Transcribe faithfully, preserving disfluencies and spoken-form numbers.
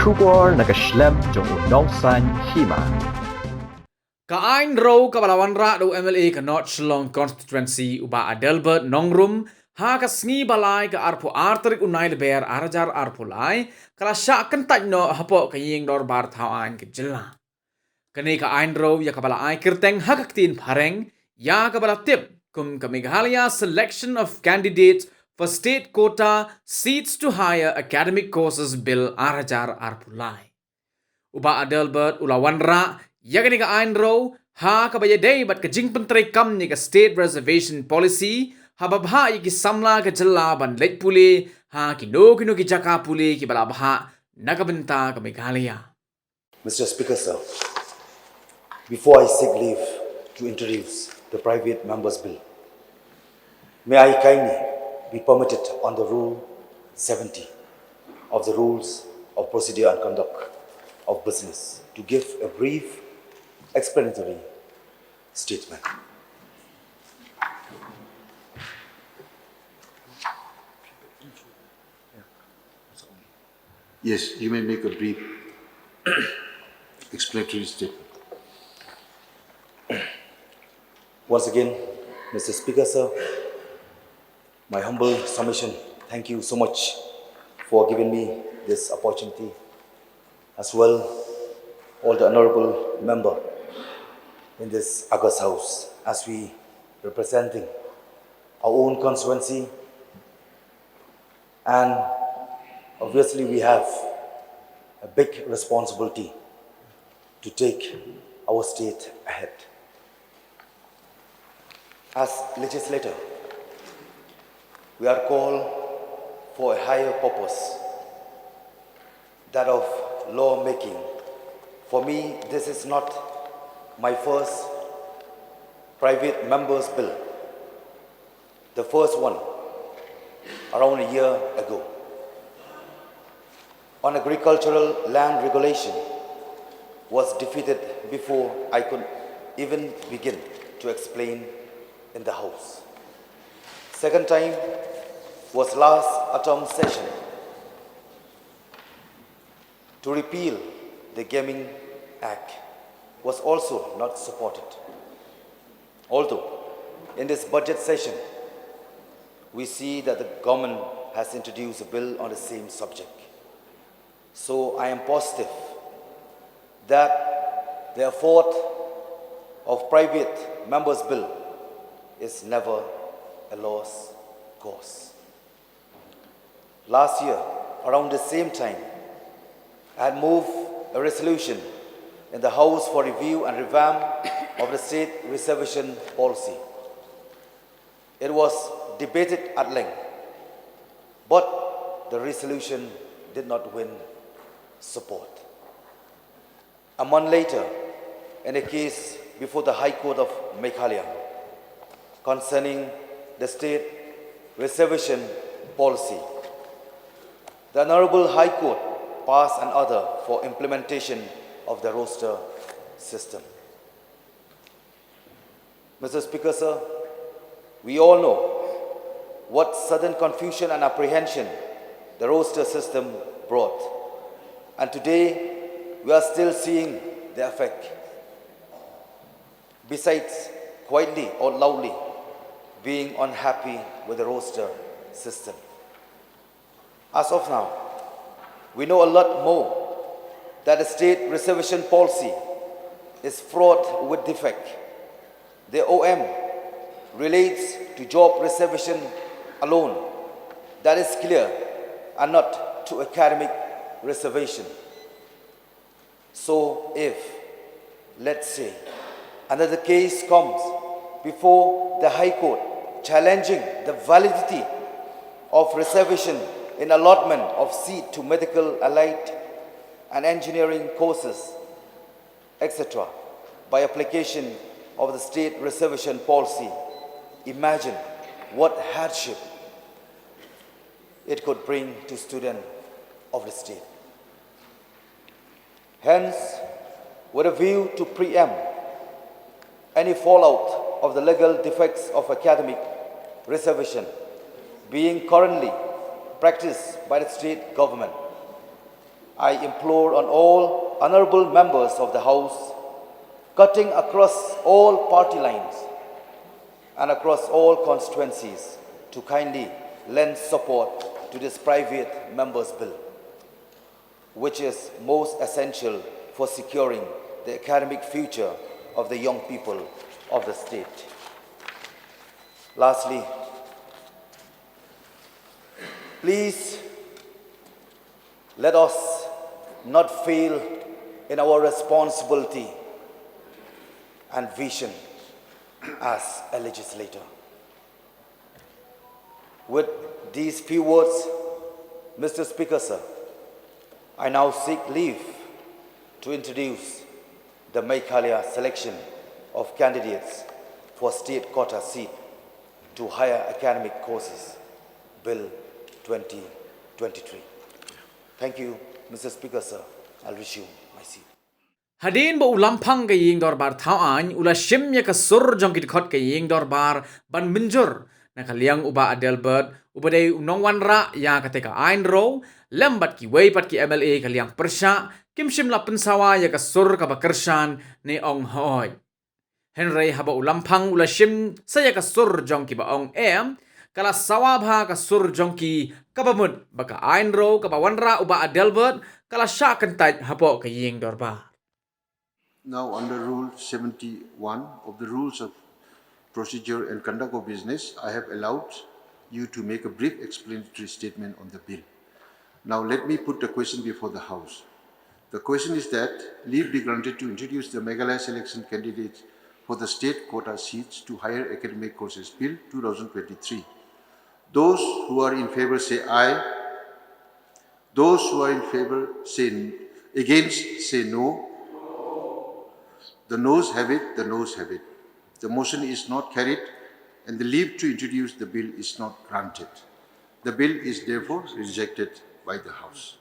Khubor na ka shlem jong u Nongsaiñ Hima. Ka aiñ rew kaba la wanrah da u M L A ka North Shillong Constituency u Bah Adelbert Nongrum ha ka sngi ba lai ka arphew ar tarik u Nailaber ar hajar arphew lai ka la shah kyntait noh hapoh ka ïing dorbar thaw aiñ ka jylla. Kane ka aiñ rew ïa kaba la ai kyrteng ha ka ktien phareng ïa kaba la tip kum ka Meghalaya Selection of Candidates for State Quota Seats to Higher Academic Courses Bill ar hajar arphew lai. U Bah Adelbert u la wanrah ïa kane ka aiñ rew ha kaba ïadei bad ka jingpyntreikam ïa ka State Reservation Policy haba bhah ïa ki samla ka jylla ban leit pule ha kino kino ki jaka pule kiba la bhah na ka bynta ka Meghalaya. Mister Speaker, sir, before I seek leave to introduce the Private Members Bill, may I kindly be permitted on the Rule seventy of the Rules of Procedure and Conduct of Business to give a brief explanatory statement. Yes, you may make a brief explanatory statement. Once again, Mister Speaker, sir, my humble submission. Thank you so much for giving me this opportunity. As well, all the honorable member in this august house, as we representing our own constituency, and obviously we have a big responsibility to take our state ahead. As legislator, we are called for a higher purpose, that of law making. For me, this is not my first private member's bill. The first one, around a year ago, on agricultural land regulation was defeated before I could even begin to explain in the House. Second time was last autumn session to repeal the Gaming Act was also not supported. Although in this budget session, we see that the government has introduced a bill on the same subject. So I am positive that the effort of private members' bill is never a lost cause. Last year, around the same time, I had moved a resolution in the House for review and revamp of the state reservation policy. It was debated at length, but the resolution did not win support. A month later, in a case before the High Court of Meghalaya concerning the state reservation policy, the Honorable High Court passed an order for implementation of the roster system. Mister Speaker, sir, we all know what sudden confusion and apprehension the roster system brought. And today, we are still seeing the effect. Besides quietly or loudly being unhappy with the roster system. As of now, we know a lot more that the state reservation policy is fraught with defect. The O M relates to job reservation alone. That is clear, and not to academic reservation. So if, let's say, another case comes before the High Court challenging the validity of reservation in allotment of seat to medical, allied and engineering courses, et cetera, by application of the state reservation policy, imagine what hardship it could bring to students of the state. Hence, with a view to preempt any fallout of the legal defects of academic reservation being currently practiced by the state government, I implore on all honorable members of the House, cutting across all party lines and across all constituencies, to kindly lend support to this private members' bill, which is most essential for securing the academic future of the young people of the state. Lastly, please let us not fail in our responsibility and vision as a legislator. With these few words, Mister Speaker, sir, I now seek leave to introduce the Meghalaya selection of candidates for state quota seat to higher academic courses, Bill twenty twenty-three. Thank you, Mister Speaker, sir. I'll resume my seat. Hadien ba u Lamphang ka ïing dorbar thaw aiñ u la shim ïa ka sur jong ki dkhot ka ïing dorbar ban mynjur na ka liang u Bah Adelbert, uba dei u nongwanrah ïa kata ka aiñ rew, lem bad kiwei pat ki M L A ka liang pyrshah, kim shym la pynsawa ïa ka sur kaba kyrshan ne ong hooid. Hynrei haba u Lamphang u la shim sa ïa ka sur jong ki ba ong em, ka la sawa bha ka sur jong ki, kaba mut ba ka aiñ rew kaba wanrah u Bah Adelbert ka la shah kyntait hapoh ka ïing dorbar. Now, under Rule seventy-one of the Rules of Procedure and Conduct of Business, I have allowed you to make a brief explanatory statement on the bill. Now, let me put the question before the House. The question is that leave be granted to introduce the Meghalaya selection candidates for the state quota seats to higher academic courses bill two thousand twenty-three. Those who are in favor say aye. Those who are in favor say n- against say no. The noes have it, the noes have it. The motion is not carried and the leave to introduce the bill is not granted. The bill is therefore rejected by the House.